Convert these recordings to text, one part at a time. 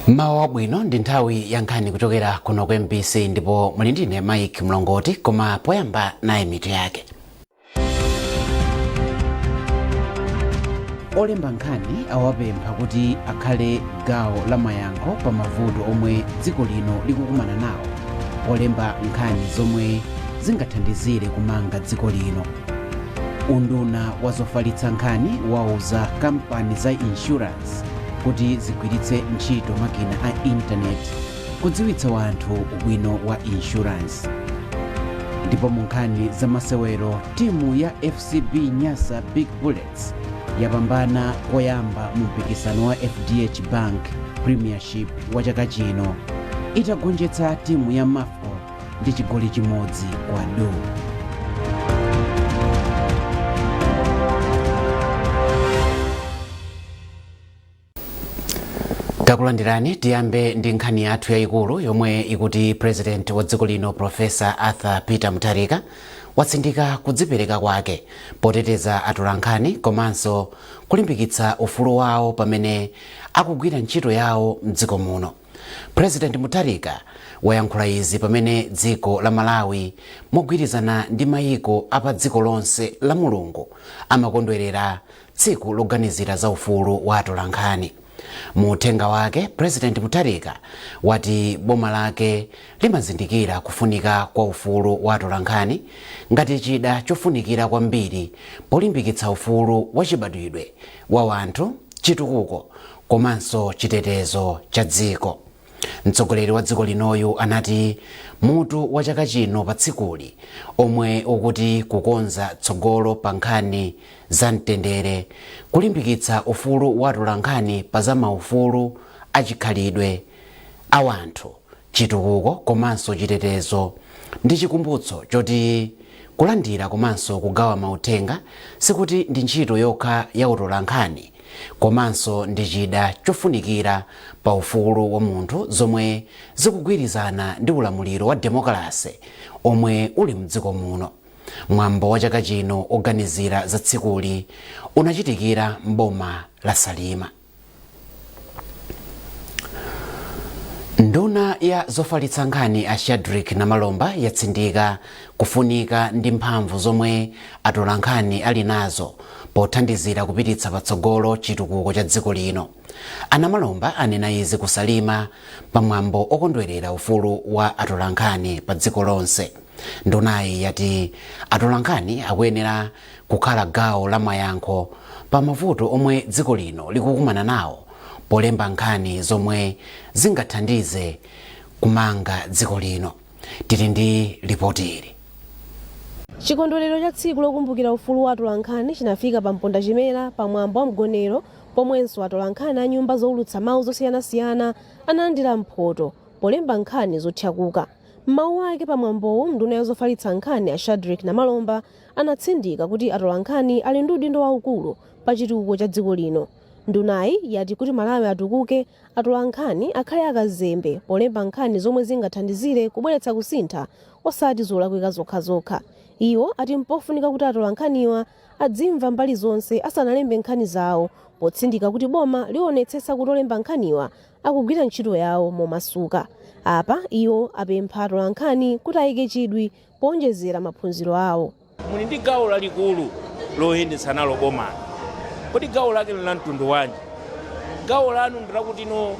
Mawa wabwino, ndi nthawi ya nkhani kuchokera kuno ku MBC ndipo muli ndine Mike Mlongoti, koma poyamba naye mitu yake. Olemba nkhani awapempha kuti akhale gawo la mayankho pa mavuto omwe dziko lino likukumana nawo polemba nkhani zomwe zingathandizire kumanga dziko lino. Unduna wa zofalitsa nkhani wauza kampani za insurance kuti zigwiritse ntchito makina a intaneti kudziwitsa wanthu ubwino wa insurance. Ndipo mu nkhani za masewero, timu ya FCB Nyasa Big Bullets yapambana koyamba mu mpikisano wa FDH Bank Premiership wa chaka chino itagonjetsa timu ya Mafco ndi chigoli chimodzi kwa du. Takulandirani. Tiyambe ndi nkhani yathu yayikulu yomwe ikuti President wa dziko lino Professor Arthur Peter Mutharika watsindika kudzipereka kwake poteteza atolankhani komanso kulimbikitsa ufulu wawo pamene akugwira ntchito yawo mdziko muno. President Mutharika wayankhula izi pamene dziko la Malawi mogwirizana ndi mayiko a pa dziko lonse la Mulungu amakondwerera tsiku loganizira za ufulu wa atolankhani. Mu uthenga wake, President Mutharika wati boma lake limazindikira kufunika kwa ufulu wa atolankhani ngati chida chofunikira kwambiri polimbikitsa ufulu wachibadwidwe wa wanthu, chitukuko komanso chitetezo cha dziko. Mtsogoleri wa dziko linoyu anati mutu wa chaka chino pa tsikuli, omwe ukuti kukonza tsogolo pa nkhani za mtendere, kulimbikitsa ufulu wa atolankhani pa za maufulu achikhalidwe a wanthu, chitukuko komanso chitetezo, ndi chikumbutso choti kulandira komanso kugawa mauthenga sikuti ndi ntchito yokha ya utolankhani komanso ndi chida chofunikira pa ufulu wa munthu zomwe zikugwirizana ndi ulamuliro wa demokalase omwe uli mdziko muno. Mwambo wa chaka chino oganizira za tsikuli unachitikira m'boma la Salima. Nduna ya zofalitsa nkhani a Shadric Namalomba yatsindika kufunika ndi mphamvu zomwe atolankhani ali nazo pothandizira kupititsa patsogolo chitukuko cha dziko lino. A Namalomba anena izi ku Salima pamwambo okondwerera ufulu wa atolankhani pa dziko lonse. Ndunayi yati atolankhani akuyenera kukhala gawo la mayankho pa mavuto omwe dziko lino likukumana nawo polemba nkhani zomwe zingathandize kumanga dziko lino. Tili ndi lipoti ili. Chikondwerero cha tsiku lokumbukira ufulu wa atolankhani chinafika pa Mpondachimera pa mwambo wa mgonero pomwenso atolankhani a nyumba zowulutsa mawu zosiyanasiyana analandira mphoto polemba nkhani zothyakuka. M'mawu ake pa mwambowu, nduna ya zofalitsa nkhani a Shadric Namalomba anatsindika kuti atolankhani ali ndi udindo waukulu pa chitukuko cha dziko lino. Ndunayi yati kuti Malawi atukuke, atolankhani akhale akazembe polemba nkhani zomwe zingathandizire kubweretsa kusintha osati zolakwika zokhazokha. Iwo ati mpofunika kuti atolankhaniwa adzimva mbali zonse asanalembe nkhani zawo potsindika kuti boma liwonetsetsa kuti olemba nkhaniwa akugwira ntchito yawo momasuka. Apa iwo apempha atolankhani kuti ayike chidwi poonjezera maphunziro awo. Muli ndi gawo lalikulu loyendetsa nalo bomalo. Kodi gawo lake ndi la mtundu wanji? Gawo lanu ndi lakuti no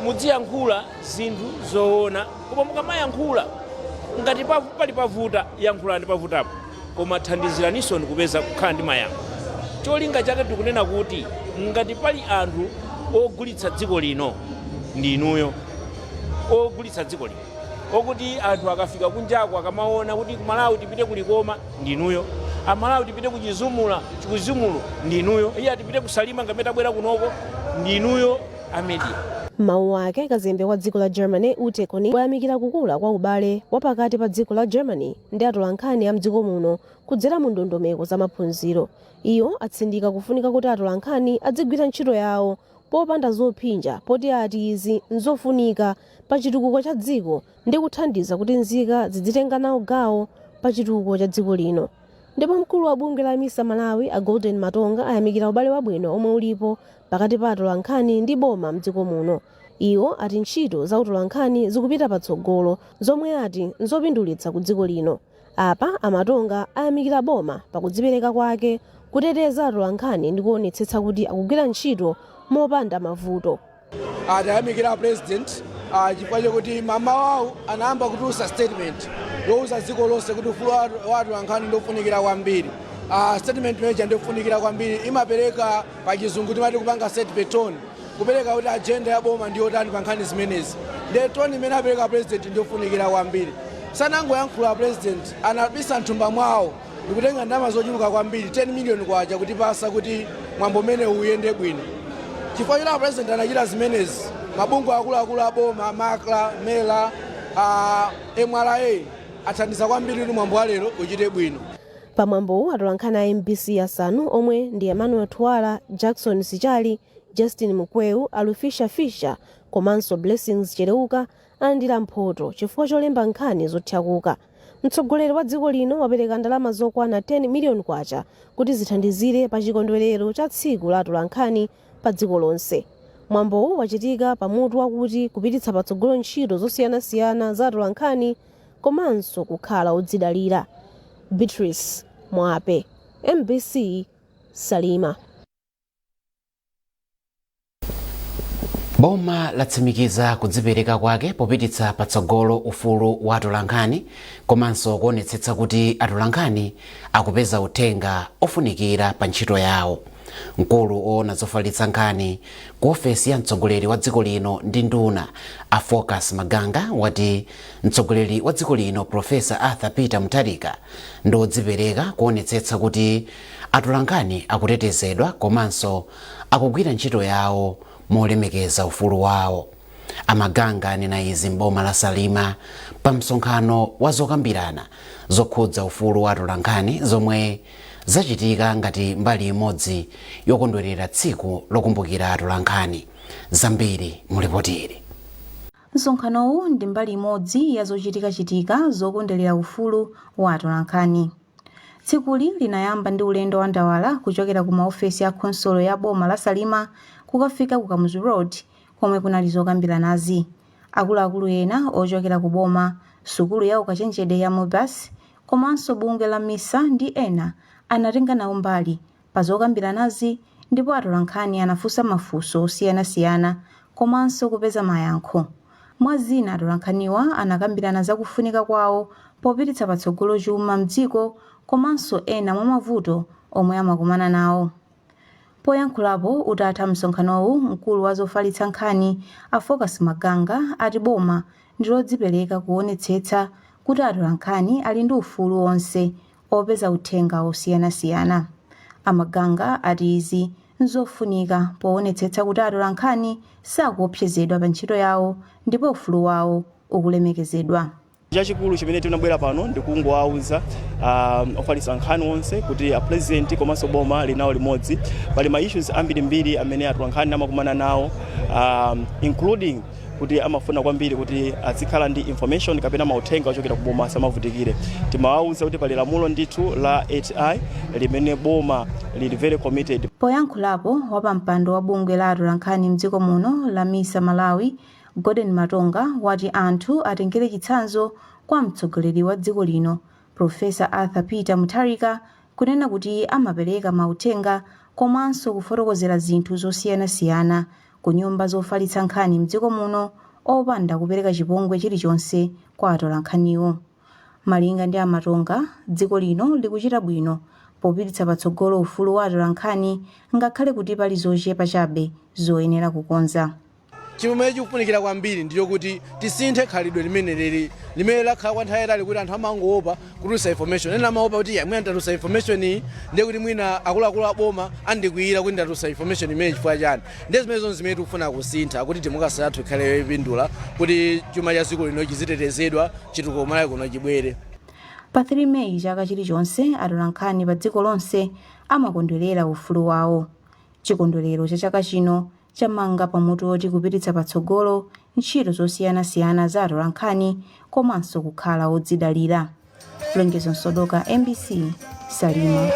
mudziyankhula zinthu zoona, koma mukamayankhula ngati pali pavuta, yankhulani pavutapo, koma thandiziraninso kupeza kukhala ndi mayankho. Cholinga chake tikunena kuti ngati pali anthu ogulitsa dziko lino, ndi inuyo ogulitsa dziko lino, okuti anthu akafika kunjako akamaona kuti ku Malawi tipite kulikoma, ndinuyo. Amalawi tipite kuchizumula, kuchizumulo, ndinuyo. Iye tipite kusalima ngamene tabwera kunoko, ndinuyo a media. M'mawu ake, kazembe wa dziko la Germany Ute Konig wayamikira kukula kwa ubale wa pakati pa dziko la Germany ndi atolankhani a mdziko muno kudzera mu ndondomeko za maphunziro. Iwo atsindika kufunika kuti atolankhani adzigwira ntchito yawo popanda zophinja poti ati izi nzofunika pa chitukuko cha dziko ndi kuthandiza kuti nzika zidzitenga nawo gawo pa chitukuko cha dziko lino. Ndipo mkulu wa bungwe la MISA Malawi, a Golden Matonga, ayamikira ubale wabwino omwe ulipo pakati pa atolankhani ndi boma mdziko muno. Iwo ati ntchito za utolankhani zikupita patsogolo, zomwe ati nzopindulitsa ku dziko lino. Apa a Matonga ayamikira boma pakudzipereka kwake kuteteza atolankhani ndi kuonetsetsa kuti akugwira ntchito mopanda mavuto. Tayamikira President chifukwa chokuti mamawawu anayamba kutulutsa statement yowuza dziko lonse kuti ufulu wa atolankhani ndofunikira kwambiri. Statement imeneja ndofunikira kwambiri, imapereka, pachizungu timati kupanga set the tone, kupereka kuti agenda ya boma ndiyotani pa nkhani zimenezi. Ndiye tone imene apereka President ndiyofunikira kwambiri. Sanangoyankhula President, anapisa mthumba mwawo ndikutenga ndalama zochuluka kwambiri, 10 million kwacha, kutipasa kuti mwambo umene uyende bwino. Chifukwa choti President anachita zimenezi, mabungwe akuluakulu a boma, MACRA, MERA, MRA, athandiza kwambiri kuti mwambo wa lero uchite bwino. Pamwambowu, atolankhani a MBC asanu, omwe ndi Emmanuel Twala, Jackson Sichali, Justin Mukweu, Alufisha Fisher komanso Blessings Chereuka, alandira mphoto chifukwa cholemba nkhani zothyakuka. Mtsogoleri wa dziko lino wapereka ndalama zokwana 10 miliyoni kwacha kuti zithandizire pa chikondwerero cha tsiku la atolankhani pa dziko lonse. Mwambowu wachitika pamutu wakuti kupititsa patsogolo ntchito zosiyanasiyana za atolankhani komanso kukhala odzidalira. Beatrice Mwape, MBC, Salima. Boma latsimikiza kudzipereka kwake popititsa patsogolo ufulu wa atolankhani komanso kuonetsetsa kuti atolankhani akupeza uthenga ofunikira pa ntchito yawo. Mkulu oona zofalitsa nkhani ku ofesi ya mtsogoleri wa dziko lino ndi nduna, a Focus Maganga, wati mtsogoleri wa dziko lino, Profesa Arthur Peter Mutharika, ndi odzipereka kuonetsetsa kuti atolankhani akutetezedwa komanso akugwira ntchito yawo molemekeza ufulu wawo. A Maganga anena izi m'boma la Salima pa msonkhano wa zokambirana zokhudza ufulu wa atolankhani zomwe zachitika ngati mbali imodzi yokondwerera tsiku lokumbukira atolankhani. Zambiri mulipoti ili. Msonkhanowu ndi mbali imodzi ya zochitikachitika zokondwerera ufulu wa atolankhani. Tsikuli linayamba ndi ulendo wa ndawala kuchokera ku maofesi a khonsolo ya boma la Salima kukafika ku Kamuzu Road, komwe kunali zokambiranazi. Akuluakulu ena ochokera ku boma, sukulu ya ukachenjede ya MUBAS komanso bungwe la MISA ndi ena anatenga nawo mbali pa zokambiranazi, ndipo atolankhani anafunsa mafunso osiyanasiyana komanso kupeza mayankho. Mwa zina, atolankhaniwa anakambirana za kufunika kwawo popititsa patsogolo chuma mdziko komanso ena mwa mavuto omwe amakumana nawo. Poyankhulapo utatha msonkhanowu, mkulu wa zofalitsa nkhani, a Focus Maganga, ati boma ndi lodzipereka kuonetsetsa kuti atolankhani ali ndi ufulu onse opeza uthenga osiyanasiyana. A Maganga ati izi nzofunika poonetsetsa kuti atolankhani sakuopsezedwa pa ntchito yawo ndipo ufulu wawo ukulemekezedwa. Chachikulu chimene tinabwera pano ndikungowauza ofalitsa nkhani onse kuti a President komanso boma linawo limodzi. Pali ma issues ambirimbiri amene atolankhani amakumana nawo, including kuti amafuna kwambiri kuti azikhala ndi information kapena mauthenga ochokera ku boma, asamavutikire. Timawauza kuti pali lamulo ndithu la 8I limene boma lili very committed. Poyankhulapo, wapampando wa bungwe la atolankhani mdziko muno la MISA Malawi, Gordon Matonga, wati anthu atengere chitsanzo kwa mtsogoleri wa dziko lino, Profesa Arthur Peter Mutharika, kunena kuti amapereka mauthenga komanso kufotokozera zinthu zosiyanasiyana ku nyumba zofalitsa nkhani mdziko muno opanda kupereka chipongwe chilichonse kwa atolankhaniwo. Malinga ndi a Matonga, dziko lino likuchita bwino popititsa patsogolo ufulu wa atolankhani ngakhale kuti pali zochepa chabe zoyenera kukonza. Chimene chikufunikira kwambiri ndicho kuti tisinthe khalidwe limene lili, limene lakhala kwa nthawi yayitali, kuti anthu amangoopa kutulutsa information. Ena amaopa kuti ya, mwina ndatulutsa information iyi, ndiye kuti mwina akuluakulu a boma andikwiyira kuti ndatulutsa information imene chifukwa chani. Ndiye zimenezo zimene tikufuna kusintha kuti democracy yathu ikhale yopindula, kuti chuma cha dziko lino chizitetezedwa, chitukuko Malawi kuno chibwere. Pa 3 Meyi chaka chilichonse, atolankhani pa dziko lonse amakondwerera ufulu wawo. Chikondwerero cha chaka chino chamanga pamutu woti kupititsa patsogolo ntchito zosiyanasiyana za atolankhani komanso kukhala odzidalira. Lonjezo Msodoka, MBC, Salima.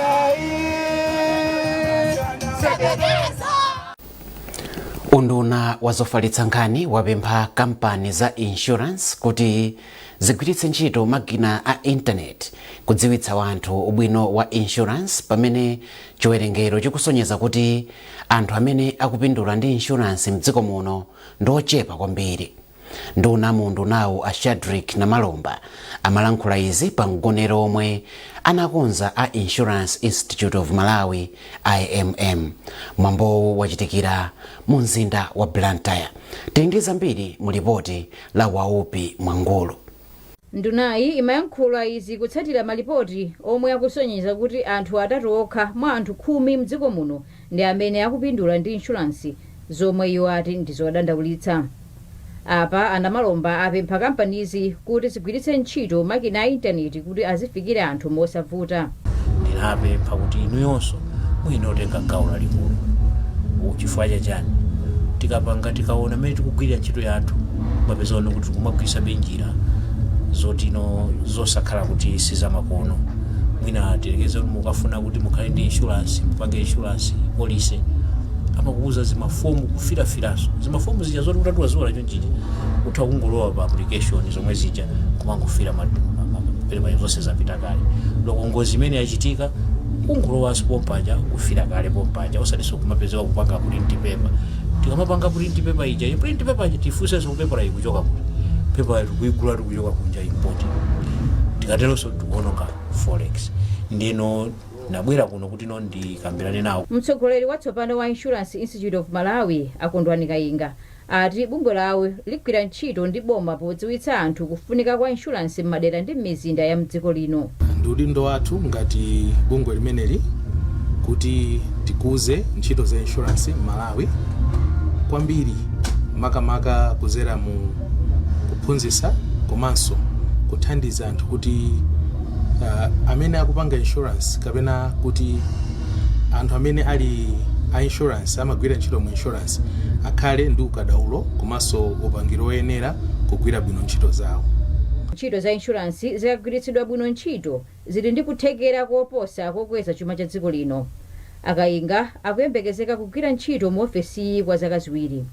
Unduna wa zofalitsa nkhani wapempha kampani za insurance kuti zigwiritse ntchito makina a intaneti kudziwitsa wanthu ubwino wa insurance, pamene chiwerengero chikusonyeza kuti anthu amene akupindula ndi insurance mdziko muno ndi ochepa kwambiri. Nduna mu undunawu, a Shadrick Namalomba, amalankhula izi pa mgonero omwe anakonza a Insurance Institute of Malawi, IMM. Mwambowu wachitikira mu mzinda wa Blantyre. Tili ndi zambiri mu lipoti la Waupi Mwangulu. Ndunayi imayankhula izi kutsatira malipoti omwe akusonyeza kuti anthu 3 okha mwa anthu 10 mdziko muno ndi amene akupindula ndi inshuransi, zomwe iwo ati ndi zodandaulitsa. Apa a Namalomba apempha kampanizi kuti zigwiritse ntchito makina a intaneti kuti azifikira anthu mosavuta. Ndinapempha kuti inuyonso muyenera kutenga gawo lalikulu. Chifukwa chachani? Tikapanga, tikaona mmene tikugwirira ntchito yathu, mapeza ono kuti tikumagwiritsabe njira zotino zosakhala kuti sizamakono. Mwina tirekeze kuti mukafuna kuti mukhale ndi insurance, mupange insurance policy, amakuuza zimafomu, kufirafiranso zimafomu zija zoti utatuwa ziwala chonchija, utha kungolowa pa application zomwe zija kumangofira perepayo, zonse zapita kale. Loko ngozi imene yachitika, kungolowanso pompaja, kufira kale pompaja, osatinso kumapezeka kupanga print paper. Tikamapanga print paper ija, print paper ija, tifunsenso ku paper ikuchoka kuti? Paper tikuigula, tikuchoka kunja, import. Tikateronso tikuononga forex. Ndino nabwera kuno kuti no ndikambirane nawo. Mtsogoleri watsopano wa Insurance Institute of Malawi, a Kondwani Kayinga, ati bungwe lawo ligwira ntchito ndi boma podziwitsa anthu kufunika kwa inshuransi m'madera ndi m'mizinda ya mdziko lino. Ndi udindo wathu ngati bungwe limeneli kuti tikuze ntchito za insurance m'Malawi kwambiri, makamaka kuzera mu kuphunzitsa komanso kuthandiza anthu kuti amene akupanga insurance kapena kuti anthu amene ali a insurance, amagwira ntchito mu insurance, akhale ndi ukadaulo komanso upangiri oyenera kugwira bwino ntchito zawo. Ntchito za inshuransi zikagwiritsidwa bwino ntchito, zili ndi kuthekera koposa kokweza chuma cha dziko lino. A Kayinga akuyembekezeka kugwira ntchito mu ofesiyi kwa zaka 2.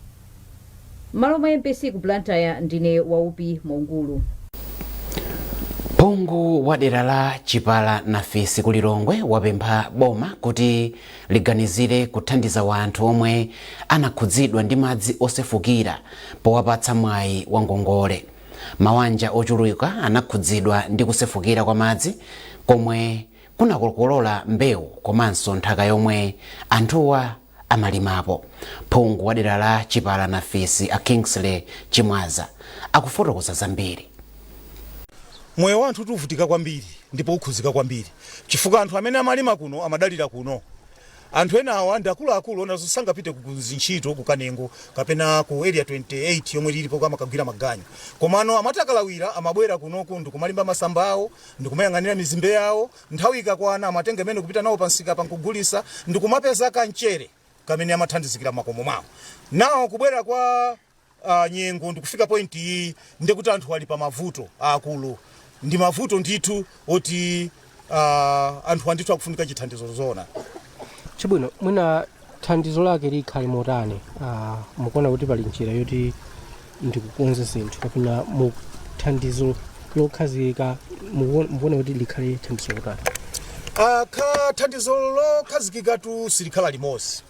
M'malo mwa MBC ku Blantyre, ndine Waupi Mongulu. Phungu wa dera la Chipala Nafisi ku Lilongwe wapempha boma kuti liganizire kuthandiza wanthu omwe anakhudzidwa ndi madzi osefukira powapatsa mwayi wa ngongole. Mawanja ochuluka anakhudzidwa ndi kusefukira kwa madzi komwe kunakokolola mbewu komanso nthaka yomwe anthuwa amalimapo. Phungu wa dera la Chipala Nafisi, a Kingsley Chimwaza, akufotokoza zambiri. Moyo wa anthu tuvutika kwambiri ndipo ukhuzika kwambiri, chifukwa anthu amene amalima kuno amadalira kuno. Anthu ena awa ndi akuluakulu ona sangapite ku zintchito ku Kanengo kapena ku Area 28 yomwe lilipo amakagwira maganyu, komano amati akalawira amabwera kunoku ndikumalimba masamba awo, ndikumayang'anira mizimbe yawo. Nthawi ikakwana amatenga imene kupita nawo pansika pankugulisa, ndikumapeza kamchere kamene amathandizikira makomo mwawo. Nawo kubwera kwa nyengo ndikufika point iyi, ndikuti anthu ali pa mavuto akulu. Ndi mavuto ndithu oti anthu andithu akufunika chithandizo zona. Chabwino, mwina thandizo lake likhale motani? Mukuona kuti pali njira yoti ndikukonza zinthu, kapena mu thandizo lokhazikika mukuona kuti likhale thandizo lotani? Kha thandizo lokhazikikatu silikhala limodzi,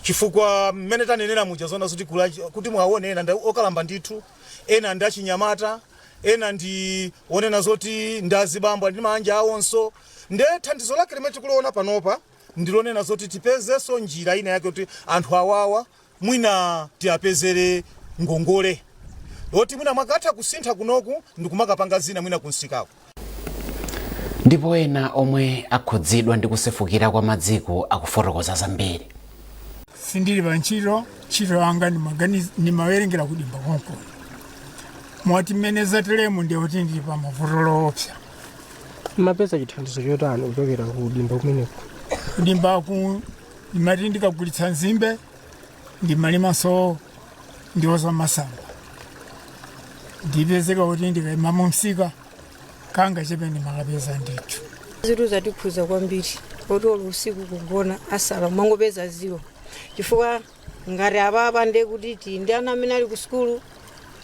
chifukwa mmene tanenera muja zona zoti kuti mwaone, ena ndi okalamba ndithu, ena ndi achinyamata, ena ndi onena zoti ndi azibambo ndi manja awonso. Nde thandizo lake limene tikuliona panopa ndilonena zoti tipezenso njira ina yake kuti anthu awawa mwina tiapezere ngongole yoti mwina mwakatha kusintha kunoku ndikumakapanga zina mwina kunsikako. Ndipo ena omwe akhudzidwa ndi kusefukira kwa madziko akufotokoza zambiri. Sindili pa ntchito. Ntchito yanga ndimawerengera kudimba konkuno. Moti mmene zateremu, ndiye kuti ndili pa mavuto loopsa. Mapeza chithandizo chotani kuchokera ku dimba kumeneko? Kudimbaku ndimati ndikagulitsa nzimbe, ndimalimanso ndiwo za masamba. Ndipezeka kuti ndikayima mumsika. Kanga chepe ndimakapeza ndithu. Zinthu zatikhuza kwambiri poti olo usiku kugona asala umangopeza zero, chifukwa ngati apapa ndiye kuti tili ndi ana amene ali ku sukulu,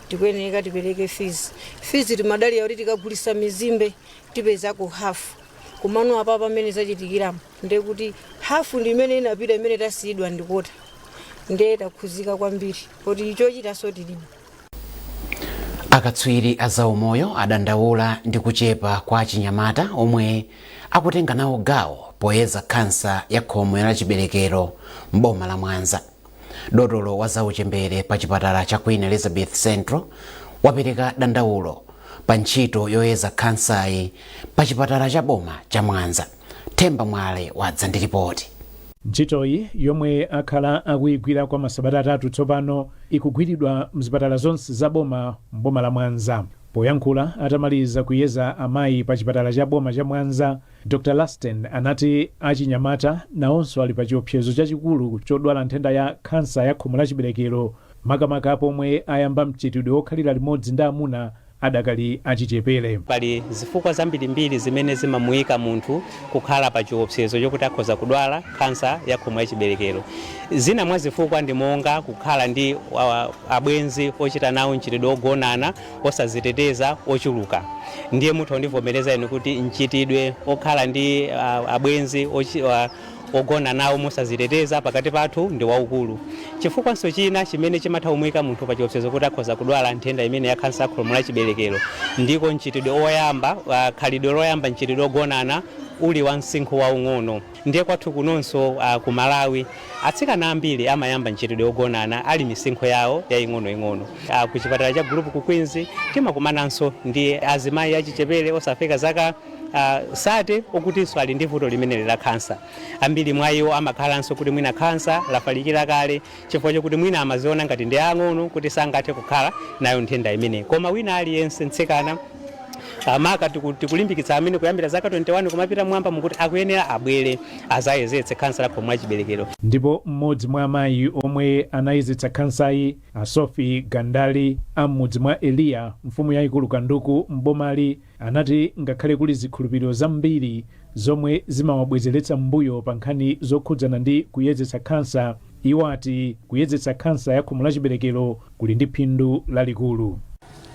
tikuyeneka tipereke fees. Fees timadalira kuti tikagulisa mizimbe tipezako hafu, komano apapa amene zachitikiramo ndiye kuti hafu ndi imene inapita, imene tasiyidwa ndi quarter. Ndiye takhuzika kwambiri poti chochitanso tilibe. Akatswiri a zaumoyo adandaula ndi kuchepa kwa achinyamata omwe akutenga nawo gawo poyeza khansa ya khomo la chiberekero m'boma la Mwanza. Dotolo wa zauchembere pa chipatala cha Queen Elizabeth Central wapereka dandaulo pa ntchito yoyeza khansayi pa chipatala cha boma cha Mwanza. Themba Mwale wadza ndi ripoti. Ntchitoyi, yomwe akhala akuyigwira kwa masabata 3 tsopano, ikugwiridwa mzipatala zonse za boma m'boma la Mwanza. Poyankhula atamaliza kuyeza amayi pa chipatala cha boma cha Mwanza, Dr Lasten anati achinyamata nawonso ali pa chiopsezo chachikulu chodwala nthenda ya khansa ya khomo la chiberekero, makamaka pomwe ayamba mchitidwe wokhalira limodzi ndi amuna adakali achichepere. Pali zifukwa zambirimbiri zimene zimamuyika munthu kukhala pa chiopsezo chokuti akhoza kudwala khansa ya khomo la chiberekero. Zina mwa zifukwa ndi monga kukhala ndi abwenzi ochita nawo mchitidwe ogonana osaziteteza ochuluka. Ndiye mutha kundivomereza inu kuti mchitidwe okhala ndi abwenzi ogona nawo mosaziteteza pakati pathu ndi waukulu. Chifukwanso china chimene chimatha kumuyika munthu pa chiopsezo kuti akhoza kudwala nthenda imene ya khansa ya khomo la chiberekero ndiko mchitidwe oyamba, khalidwe loyamba mchitidwe ogonana uli wa msinkhu waung'ono. Ndiye kwathu kunonso ku Malawi atsikana ambiri amayamba mchitidwe ogonana ali misinkhu yawo yaying'onoying'ono. Ku chipatala cha group ku Queens timakumananso ndi azimayi achichepere osafika zaka 30 okutinso ali ndi vuto limeneli la khansa. Ambiri mwa iwo amakhalanso kuti mwina khansa lafalikira kale chifukwa chokuti mwina amaziona ngati ndi ang'ono kuti sangathe kukhala nayo nthenda imeneyi. Koma wina aliyense mtsikana, maka tikulimbikitsa amene kuyambira zaka 21 kumapita mwamba, mukuti akuyenera abwere azayezetse khansa la khomo la chiberekero. Ndipo mmodzi mwa amayi omwe anayezetsa khansayi, a Sophie Gandali am'mudzi mwa Eliya, mfumu yayikulu Kanduku m'bomali, anati ngakhale kuli zikhulupiriro zambiri zomwe zimawabwezeretsa m'mbuyo pa nkhani zokhudzana ndi kuyezetsa khansa, iwo ati kuyezetsa khansa ya khomo la chiberekero kuli ndi phindu lalikulu.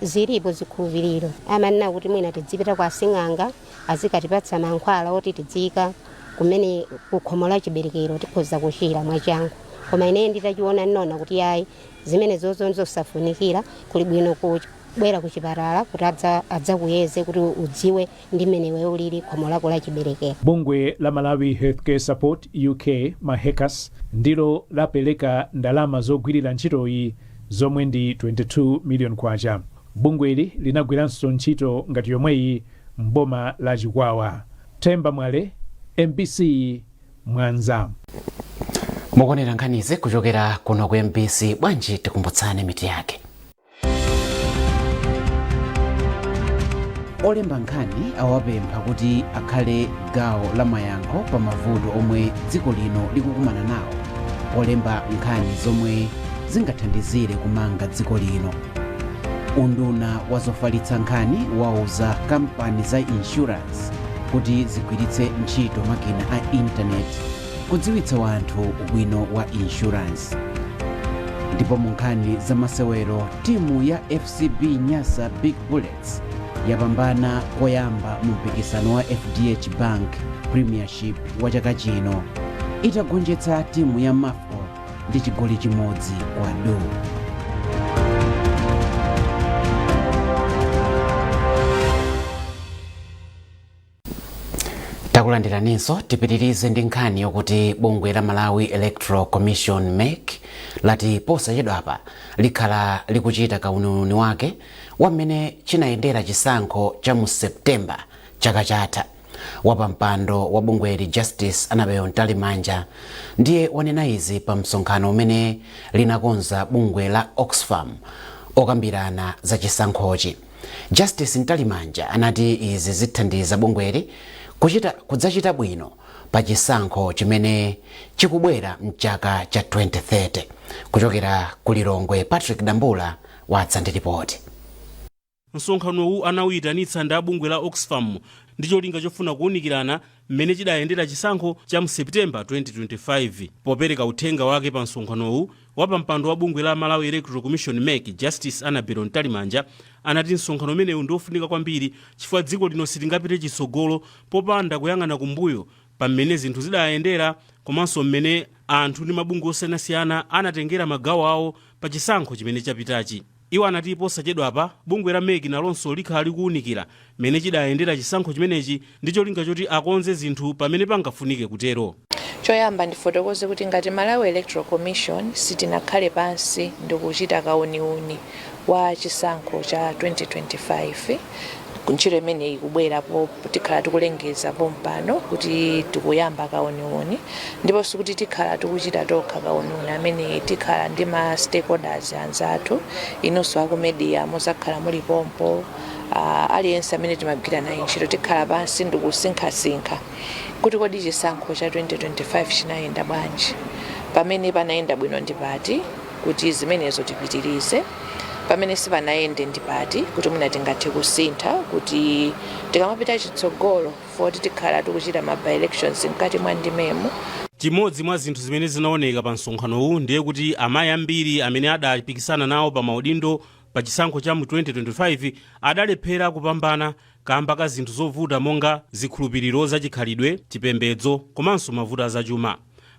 Zilipo zikhulupiriro, amanena kuti mwina tidzipita kwa asing'anga azikatipatsa mankhwala oti tidziyika kumene kukhomo la chiberekero tikhoza kuchira mwachangu, koma ine nditachiona ndinaona kuti ayi, zimene zozo nzosafunikira. Kuli bwino kubwera ku chipatala kuti adzakuyeze kuti udziwe ndi mmene iwe ulili khomo lako la chiberekero. Bungwe la Malawi Healthcare Support UK, MAHECAS, ndilo lapereka ndalama zogwirira ntchitoyi zomwe ndi 22 million kwacha. Bungweli linagwiranso ntchito ngati yomweyi m'boma la Chikwawa. Themba Mwale, MBC, Mwanza. Mukuonera nkhanizi kuchokera kuno ku MBC. Bwanji tikumbutsane mitu yake. Olemba nkhani awapempha kuti akhale gawo la mayankho pa mavuto omwe dziko lino likukumana nawo polemba nkhani zomwe zingathandizire kumanga dziko lino. Unduna wa zofalitsa nkhani wauza kampani za insurance kuti zigwiritse ntchito makina a intaneti kudziwitsa wanthu ubwino wa insurance. Ndipo mu nkhani za masewero, timu ya FCB Nyasa Big Bullets yapambana koyamba mu mpikisano wa FDH Bank Premiership wa chaka chino itagonjetsa timu ya Mafco ndi chigoli chimodzi kwa du. Takulandiraninso. Tipitirize ndi nkhani yokuti bungwe la Malawi Electoral Commission, MEC, lati posachedwapa likhala likuchita kauniuni wake wa mmene chinayendera chisankho cha mu Septemba chaka chatha. Wapampando wa bungweli, Justice Annabel Mtalimanja, ndiye wanena izi pa msonkhano umene linakonza bungwe la Oxfam okambirana za chisankhochi. Justice Mtalimanja anati izi zithandiza bungweli kudzachita bwino pa chisankho chimene chikubwera mchaka cha 2030. Kuchokera ku Lilongwe, Patrick Dambula wadza ndi ripoti. Msonkhanowu anawuyitanitsa ndi abungwe la Oxfam ndi cholinga chofuna kuwunikirana mmene chidayendera chisankho cha mu Septemba 2025. Popereka uthenga wake pa msonkhanowu, wapampando wa bungwe la Malawi Electoral Commission, MEC, Justice Annabel Mtalimanja, anati msonkhano umenewu ndi ofunika kwambiri chifukwa dziko lino silingapite chitsogolo popanda kuyang'ana kumbuyo pa mmene zinthu zidayendera komanso mmene anthu ndi mabungwe osiyanasiyana anatengera magawo awo pa chisankho chimene chapitachi. Iwo anati posachedwapa bungwe la MEC nalonso likhala likuwunikira mmene chidayendera chisankho chimenechi ndi cholinga choti akonze zinthu pamene pangafunike kutero. Choyamba ndifotokoze kuti ngati Malawi Electoral Commission sitinakhale pansi ndikuchita kauniuni wa chisankho cha 2025. Ntchito imeneyi ikubwerapo, tikhala tikulengeza pompano kuti tikuyamba kauniuni, ndipo sikuti tikhala tikuchita tokha kauniuni amene, tikhala ndi ma stakeholders anzathu. Inunso aku media muzakhala muli pompo, aliyense amene timagwira naye ntchito. Tikhala pansi ndikusinkhasinkha kuti kodi chisankho cha 2025 chinayenda bwanji, pamene panayenda bwino ndi pati kuti zimenezo tipitirize, pamene sipanayende ndi pati kuti mwina tingathe kusintha kuti tikamapita chitsogolo, poti tikhala tikuchita ma by elections mkati mwa ndimemo. Chimodzi mwa zinthu zimene zinaoneka pa msonkhanowu ndiye kuti amayi ambiri amene adapikisana nawo pa maudindo pa chisankho cha mu 2025 adalephera kupambana kamba ka zinthu zovuta monga zikhulupiriro zachikhalidwe, chipembedzo komanso mavuto azachuma.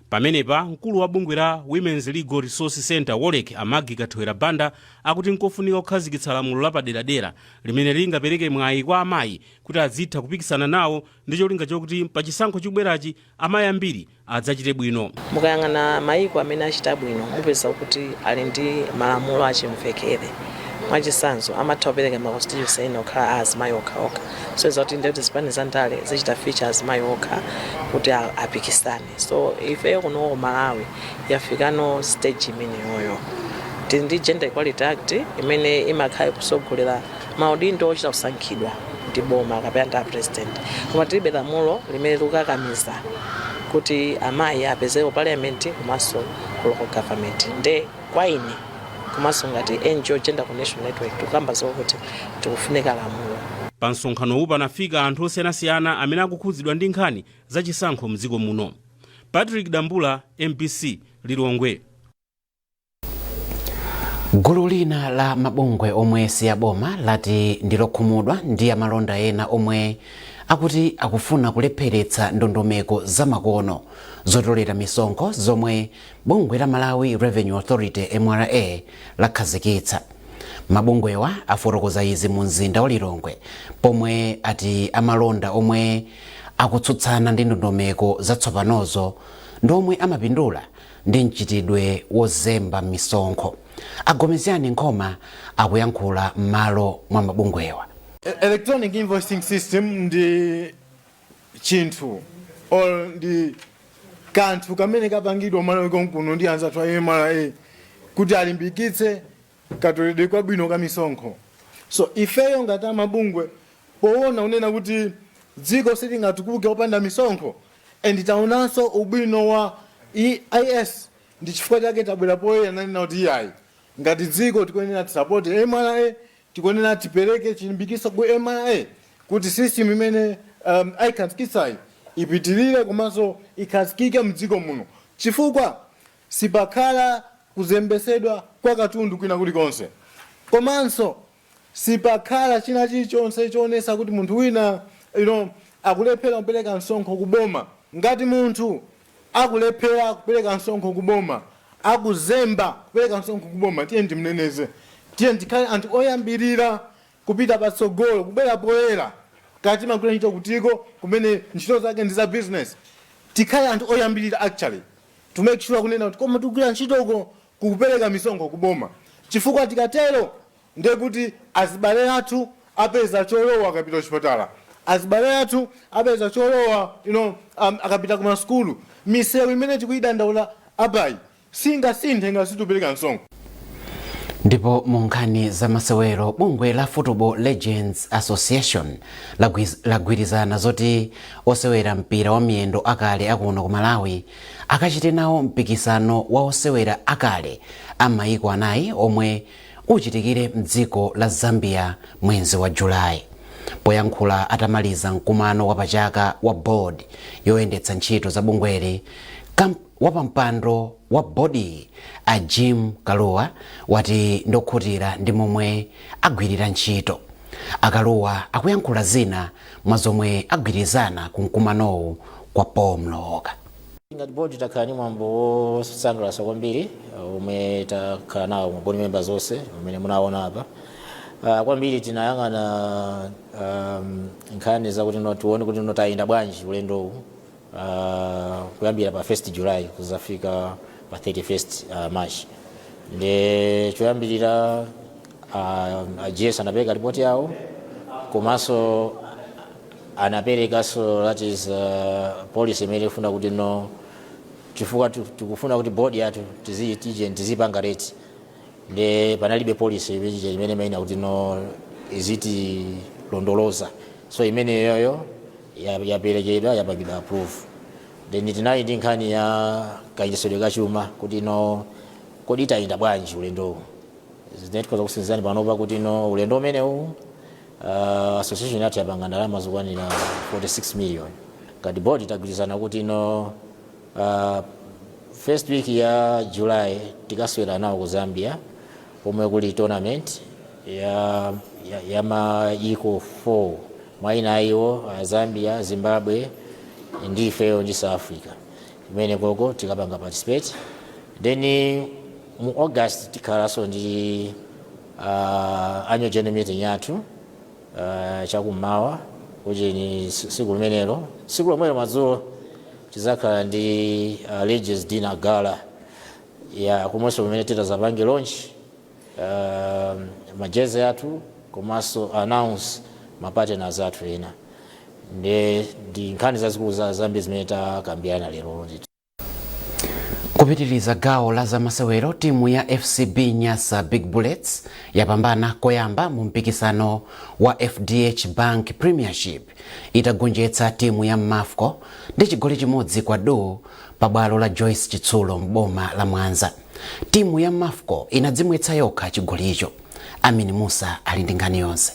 Pamenepa mkulu wa bungwe la Women's Legal Resource Center, WOLREC, a Maggie Kathewera Banda, akuti nkofunika kukhazikitsa lamulo lapaderadera limene lingapereke mwayi kwa amayi kuti azitha kupikisana nawo ndi cholinga chokuti pa chisankho chikubwerachi amayi ambiri adzachite bwino. Mukayang'ana mayiko amene achita bwino, mupeza kuti ali ndi malamulo achimvekere. Mwachitsanzo, amatha kupereka ma constituency ena okhala a azimayi okhaokha, so kuti ndekuti zipani za ndale zichita feature azimayi okha kuti apikisane. So ifeyo kuno ku Malawi yafikano stage imeneyoyo. Tili ndi Gender Equality Act imene imakhala ikusogolera maudindo ochita kusankhidwa ndi boma kapena ndi a president, koma tilibe lamulo limene likukakamiza kuti amayi apezeke ku parliament komanso ku local government. Nde kwa ine komanso ngati NGO Gender Coordination Network, tikukamba zokuti tikufunika lamulo. Pa msonkhanowu panafika anthu osiyanasiyana amene akukhudzidwa ndi nkhani zachisankho mdziko muno. Patrick Dambula, MBC, Lilongwe. Gulu lina la mabungwe omwe si aboma lati ndi lokhumudwa ndi amalonda ena omwe akuti akufuna kulepheretsa ndondomeko zamakono zotolera misonkho zomwe bungwe la Malawi Revenue Authority, MRA, lakhazikitsa. Mabungwewa afotokoza izi mu mzinda wa Lilongwe pomwe ati amalonda omwe akutsutsana ndi ndondomeko zatsopanozo ndi omwe amapindula ndi mchitidwe wozemba misonkho. Agomeziani Nkhoma akuyankhula m'malo mwa mabungwewa. Electronic invoicing system ndi chinthu or ndi kanthu kamene kapangidwa Malawi konkuno ndi anzathu a MRA kuti alimbikitse katoledwe kwabwino ka misonkho. So ifeyo ngati amabungwe, poona unena kuti dziko silingatukuke opanda misonkho and taonanso ubwino wa EIS, ndi chifukwa chake tabwera poyera nanena kuti iyayi, ngati dziko tikuyenera tisapote MRA, tikuyenera tipereke chilimbikiso ku MRA kuti system imene ayikhazikitsayi ipitirire komanso ikhazikike mdziko muno, chifukwa sipakhala kuzembesedwa kwa katundu kwina kulikonse komanso sipakhala china chilichonse choonesa kuti munthu wina akulephera kupereka msonkho kuboma. Ngati munthu akulephera kupereka msonkho kuboma, akuzemba kupereka msonkho kuboma, tiye timneneze, tiye tikhale anthu oyambirira kupita patsogolo, kubwera poyera. Kati timagwira ntchito kutiko kumene ntchito zake ndi za business, tikhale anthu oyambirira actually to make sure kunena kuti koma tikugwira ntchitoko kukupereka misonkho kuboma, chifukwa tikatero ndiye kuti azibale athu apeza cholowa akapita kuchipatala, azibale athu apeza cholowa akapita kumasukulu. Misewu imene tikuyidandaula apayi singasinthe ngati situpereka msonkho. Ndipo mu nkhani za masewero, bungwe la Football Legends Association lagwirizana zoti osewera mpira wa miyendo akale akuno ku Malawi akachite nawo mpikisano wa osewera akale a mayiko anayi omwe uchitikire mdziko la Zambia mwezi wa Julayi. Poyankhula atamaliza mkumano wapachaka wa board yoyendetsa ntchito za bungweli, wapampando wa bodiyi a Jim Kalua wati ndokhutira ndi momwe agwirira ntchito. A Kalua akuyankhula zina mwa zomwe agwirizana ku mkumanowu kwa Paul Mlooka. Ngati board takhala ndi mwambo wosangalatsa kwambiri omwe takhala nawo ma board members onse umene munaona apa. Kwambiri tinayang'ana nkhani zakuti no tione kuti no tayenda bwanji ulendowu kuyambira pa 1st July kuzafika pa 31st March. Ndi choyambirira a GS anapereka ripoti yawo, komanso anaperekanso, that is, policy imene ifuna kuti no chifukwa tikufuna kuti board yathu tizipanga rate, ndi panalibe policy imene imayenera kuti no izitilondoloza, so imeneyoyo yaperekedwa, yapangidwa approve. Then tinali ndi nkhani ya kayendetsedwe kachuma, kuti no kodi tayenda bwanji ulendowu. Zimene tikhoza kusinzani panopa kuti no ulendo umenewu association yathu yapanga ndalama zokwanira 46 million. Ngati board tagwirizana kuti no first week ya July tikasewera nawo ku Zambia pomwe kuli tournament ya maiko 4, mwaina iwo Zambia, Zimbabwe ndi ifeyo ndi South Africa. Imene koko tikapanga participate. Then mu August tikhalanso ndi annual general meeting yathu chakummawa, kuti ni siku limenelo, siku lomwelo madzulo tizakhala ndi Ladies Dinner Gala ya komwenso kumene titazapange launch majezi athu komanso announce ma partners athu ena. Ndi nkhani zazikulu zambiri zimene takambirana lero ndithu. Kupitiriza gawo la zamasewero, timu ya FCB Nyasa Big Bullets yapambana koyamba mu mpikisano wa FDH Bank Premiership itagonjetsa timu ya Mafco ndi chigoli chimodzi kwa du pa bwalo la Joyce Chitsulo m'boma la Mwanza. Timu ya Mafco inadzimwetsa yokha chigolicho. Amin Musa ali ndi nkhani yonse.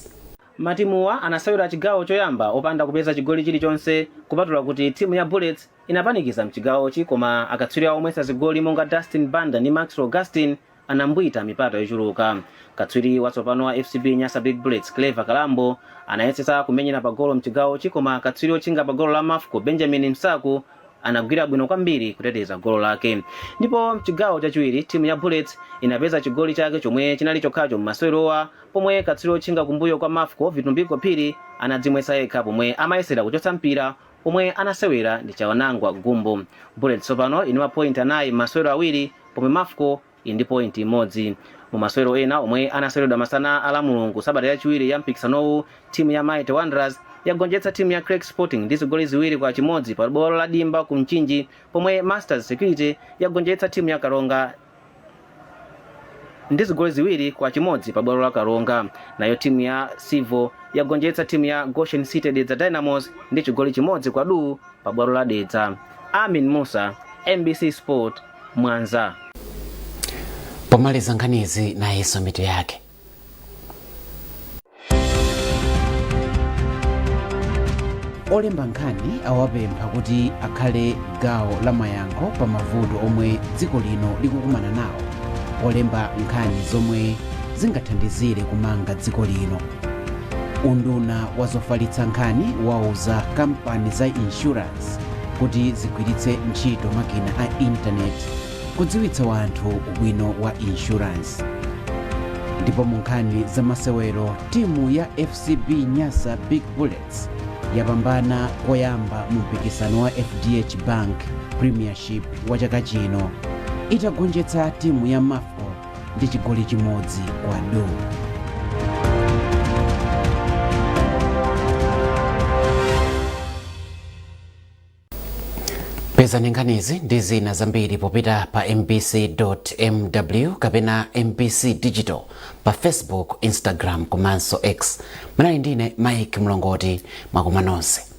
Matimuwa anasewera chigawo choyamba opanda kupeza chigoli chilichonse, kupatula kuti timu ya Bullets inapanikiza mchigawochi, koma akatswiri awo omwetsa zigoli monga Dustin Banda ndi Maxwell Augustine anambwita mipata yochuluka. Katswiri watsopano wa FCB Nyasa Big Bullets, Clever Kalambo, anayesetsa kumenyera pagolo mchigawochi, koma katswiri otchinga pagolo la Mafco, Benjamin Msaku, anagwira bwino kwambiri kuteteza golo lake. Ndipo mchigawo chachiwiri timu ya Bullets inapeza chigoli chake chomwe chinali chokhacho mmasewerowa, pomwe katswiri otchinga kumbuyo kwa Mafco, Vitumbiko Phiri, anadzimwetsa yekha pomwe amayesera kuchotsa mpira pomwe anasewera ndi Chawanangwa Gumbo. Bullets tsopano ili mapoint 4 m'masewero 2, pomwe Mafco ili ndi point 1. Mu masewero ena omwe anaseweredwa masana a la Mulungu sabata yachiwiri ya mpikisanowu, timu ya Mighty Wanderers yagonjetsa timu ya Creck Sporting ndi zigoli 2-1 pa bwalo la Dimba ku Mchinji, pomwe Masters Security yagonjetsa timu ya Karonga ndi zigoli 2-1 pa bwalo la Karonga. Nayo timu ya Civo yagonjetsa timu ya Goshen City Dedza Dynamos ndi chigoli 1-0 pa bwalo la Dedza. Amin Musa, MBC Sport, Mwanza. Pomaliza nkhanizi, nayenso mitu yake. Olemba nkhani awapempha kuti akhale gawo la mayankho pa mavuto omwe dziko lino likukumana nawo polemba nkhani zomwe zingathandizire kumanga dziko lino. Unduna wa zofalitsa nkhani wauza kampani za insurance kuti zigwiritse ntchito makina a intaneti kudziwitsa wanthu ubwino wa insurance. Ndipo mu nkhani za masewero, timu ya FCB Nyasa Big Bullets yapambana koyamba mu mpikisano wa FDH Bank Premiership wa chaka chino itagonjetsa timu ya Mafco ndi chigoli 1-0. Pezani nkhanizi ndi zina zambiri popita pa mbc.mw kapena MBC Digital pa Facebook, Instagram komanso X. Munali ndine Mike Mlongoti. Mwakoma nonse.